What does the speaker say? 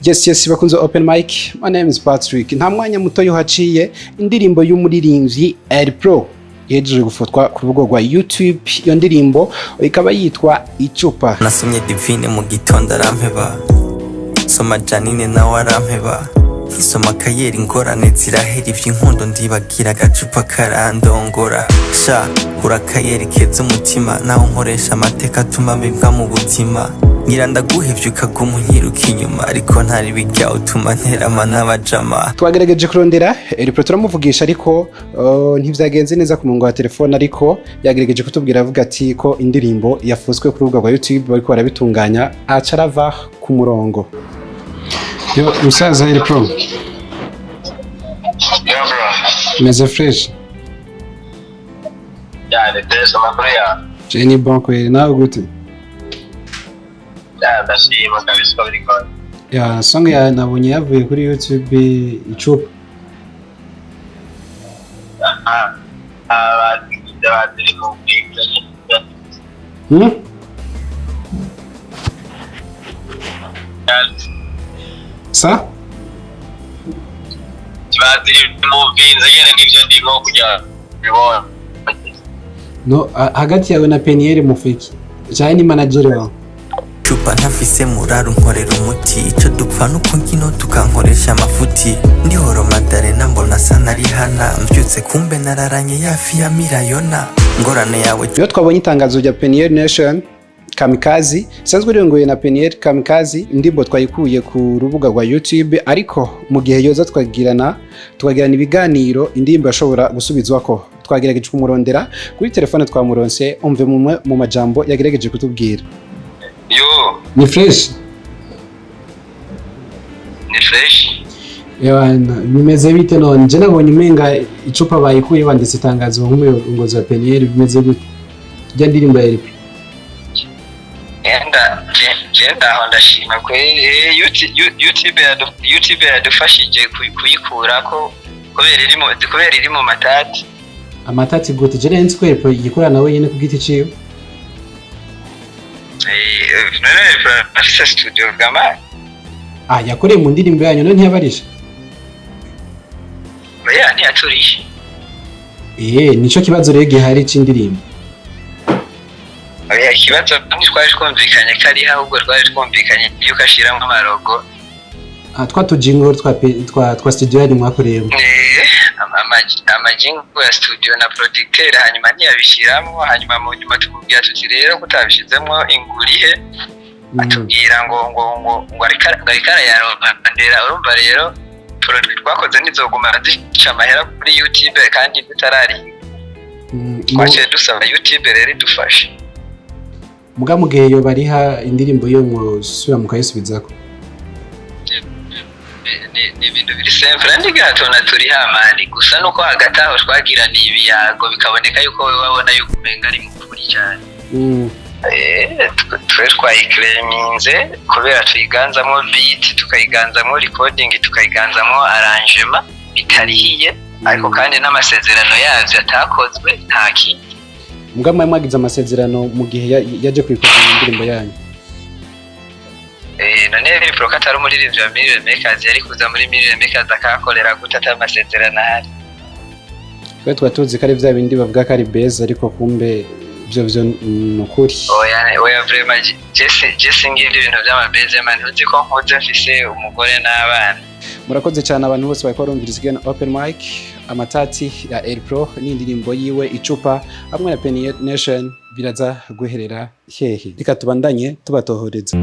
Yes, bakunze Open Mic. My name is Patrick. Nta mwanya muto haciye indirimbo y'umuririmbyi El Pro yejeje gufatwa ku rubuga rwa YouTube. Iyo ndirimbo ikaba yitwa Icupa. Nasomye Divine mu gitondo arampeba, soma Janine nawe arampeba, nkisoma Kayeri ingorane zirahera, ivy'inkundo ndibagira, agacupa karandongora. Sha urakayeri keza umutima, naho nkoresha amateka atuma mbibwa mu buzima. Ngira ndaguhevye ukaguma unyiruka inyuma, ariko ntari bijya utuma nterama n'abajama. Twagerageje kurondera El Pro turamuvugisha, ariko ntivyagenze neza ku murongo wa telefone, ariko yagerageje kutubwira avuga ati ko indirimbo yafuswe ku rubuga rwa YouTube, bariko barabitunganya, aca arava ku murongo. Yo musaza El Pro. Yo bro. Meze fresh. Yeah, ni fresh, amakuru yawe? Je ni bon kweli, nawe gute? Yeah, ndashima kabisa uko biri kose. Ya song ya nabonye yavuye kuri YouTube, Icupa. Ah, ah, baziri mu bwiza. Sa? Baziri mu bwiza nyene, nivyo ndimo kugira bibone. No hagati yawe na Peniel mufiki cyane ni manager wawe? Cupa ntafise muraro nkorera umuti, ico dupfa nuko nkino tukankoresha amafuti. Ndihoro Madarena mbona asa na Rihana, mvyutse kumbe nararanye yafi ya Mirayona, ngorane yawe. Iyo twabonye itangazo rya Peniel Nation Kamikazi isanzwe irongoye na Peniel Kamikazi, indirimbo twayikuye ku rubuga rwa YouTube, ariko mu gihe yoza twagirana ibiganiro, indirimbo yashobora gusubizwako. Twagerageje kumurondera kuri telefone, twamuronse. Umve mumwe mu majambo yagerageje kutubwira. Yo. Ni fresh. Ni fresh. Ewana, bimeze bite none? Je nabonye umenga Icupa bayikuye, banditse itangazo nk'umurongozi wa Peniel. Bimeze gute rya ndirimbo ya LP? Enda je ndaho ndashima kweli. YouTube yadufashije kuyikurako kubera iri mu matati. Amatati gute? Je nzi ko LP yikorana wenyine ku giti ciwe. None afise studio gama. Ah, yakoreye mu ndirimbo yanyu, none ntiyabarisha? Oya, ntiyaturiye. Nico kibazo rero gihari c'indirimbo. Oya, ikibazo ntitwari twumvikanye ko ariho, ahubwo twari twumvikanye yuko ashiramo amalogo. Ah, twa tujingo twa studio yanyu mwakoreyemo. Amajingo ya studio na producteur, hanyuma ntiyabishiramo. Hanyuma mu nyuma tumubwira tuti: "Rero kutabishizemo ingurihe?" Atubwira ngo ariko arayarondera. Urumva rero produit twakoze ntizoguma zica amahera kuri YouTube kandi tutarariha. Twaciye dusaba YouTube rero idufashe. Muga mu gihe yoba indirimbo yo musubira mukayisubizako? Ni ibintu biri simple, ndi gatona turi hamani gusa nuko hagati aho twagiraniye ibiyago bikaboneka yuko we wabona yuko umenga ari mukuri cyane. Twe twayiclaiminze kubera tuyiganzamo beat, tukayiganzamo recording, tukayiganzamo arrangement bitarihiye, ariko kandi n'amasezerano yavyo atakozwe, nta kindi. Muga mwari mwagize amasezerano mu gihe yaje kuyikorera mu ndirimbo yanyu? None Pro ko atari umuririmbyi wa Million Makers, yari kuza muri Million Makers akahakorera gute ata amasezerano ahari? Twe tuba tuzi ko ari vya bindi bavuga ko ari beza, ariko kumbe vyo ni ukuri. Oya oya, vraiment je singira ibintu vy'amabeze man, uzi ko nkuze mfise umugore n'abana. Murakoze cyane abantu bose bariko barumviriza igana Open Mic. Amatati ya El Pro n'indirimbo yiwe Icupa hamwe na Peniel Nation biraza guherera hehe? Reka tubandanye tubatohoreza.